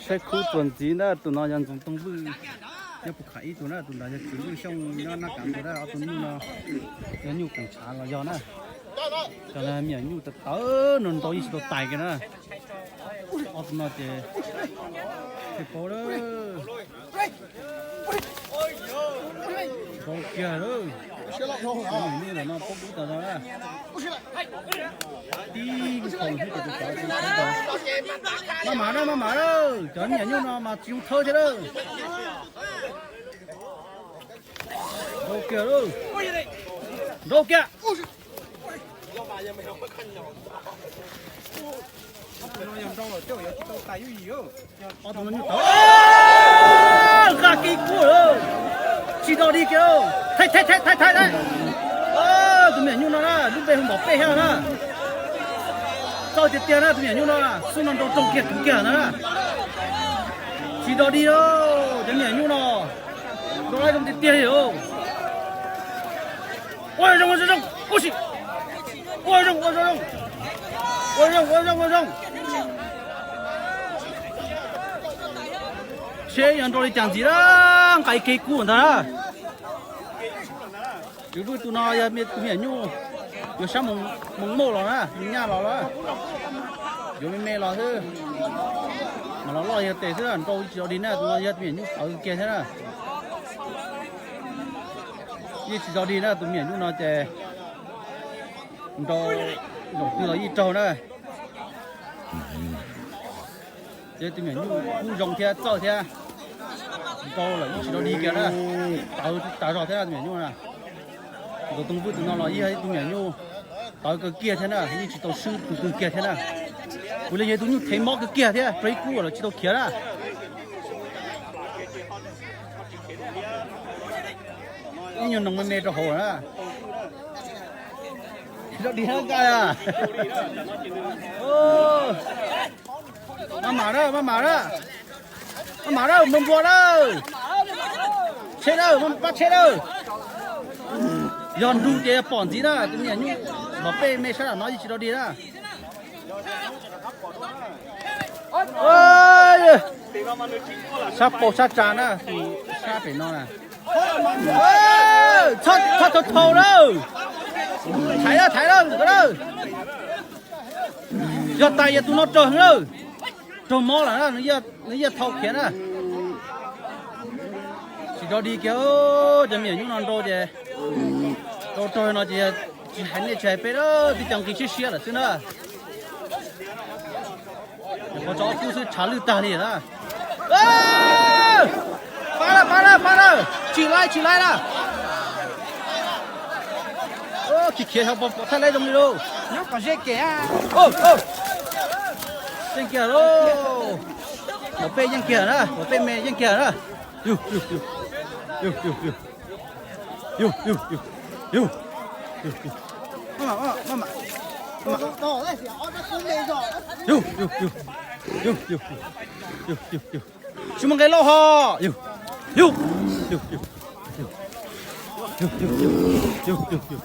Saib khub txuas ntxiv na, tus no yog Ntxoov Tooj Vwj, nyob puag qhov ib tug na, tus ntawd yog Tswv Vwj Xyooj nyob Naj Kav Tuas na, ob tug nyuj no yog nyuj koom tshav los yog na. Cov no me nyuam nyuj tawv tawv no nrau yeej tsis tau tais kiag na. Ob tug no ces thiaj paub lawm. Nrau kiag lawm. Nyuj ntawm no paub kub tas zog na. Tib nkaus xwb ces tus tsov tsis tau. Maj mam na, maj mam na, cov me nyuam nyuj no mas tsis zoo thawb thiab lawm. Nrau kiag lawm. Nrau kiag. Ob tug no nyuj tawv, nqa kiag kub lawm, tsis dog dig kiag. Thaij thaij thaij thaij thaij, tus me nyuam nyuj no na lub npe hu Npom Pej thiab na. Txawj tiag tiag na tus me nyuam nyuj no, xub no nrau raug kiag kub kiag na. Tsis dog dig, cov me nyuam nyuj no nrau lawm zoo tiag tiag li. Ua zoo ua zoo, ua si, ua zoo ua zoo, ua zoo ua zoo ua zoo. Seb yog nrau li cas ntxiv na, nqa kiag kub ntag na. Tswv Vwj tus no yog tus me nyuam nyuj yuav sab Moos Mauj los na, me nyuam nyuj los los, yuav me me los xwb, mas los loj yog tes xwb, nrau tsis dog dig na, tus no yog tus me nyuam nyuj tawv kiag thiab na. Yeej tsis dog dig na, tus me nyuam nyuj no ces nrau zaum twg los yeej raug na. Ces tus me nyuam nyuj kub zoo thiab txawj thiab, nrau lawm yeej tsis dog dig kiag na, tawv tas zog thiab tus me nyuam nyuj na. Ntxoov Tooj Vwj tus no los yog ib tug me nyuam nyuj tawv kawg kiag thiab na, yeej tsis tau swb tus twg kiag thiab na. Kuv li yog tus nyuj thev mob kawg kiag thiab, raug ib kub los tsis tau khiav na. Ib nyuag noog me me rau hauv na. Dog dig na nqa. Maj mam na, maj mam na, maj mam na, mus npua na. Tsheb na, pab tsheb na. Yog nrug ces yog pom ntxiv na, tus me nyuam nyuj Npom Pej me sab nram no yeej tsis dog dig na. Sab paus sab tsa na, tus sab pem no na. Txhob thau thau na. Thaiv na, thaiv na, na. Yog tais yog tus no raug na. Raug mob lawm na, nws yeej thau khiav na. Tsis dog dig kiag, cov me nyuam nyuj no nrau ces, nrau raug no ces tsis hais nej tsis hais peb, twb cov nqi siab siab lawm xwb na. Qhov tso ob kub xwb tshav lwj tag li na. Pab na, pab na, pab na, tsis laib, tsis laib na. Khiav khiav xyov puas pom thaij laib zoo li lauj. Nyob kom ze kev. Yeej kiag lauj. Npom Pej yeej kiag na, Npom Pej me yeej kiag na. Yug, yug, yug. Yug, yug, yug. Yug, yug, yug. Yug, yug, yug. Yug, yug, yug. Yug, yug, yug. Tsis muaj nqe lauj ho. Yug, yug, yug, yug. Yug, yug, yug. Yug, yug, yug.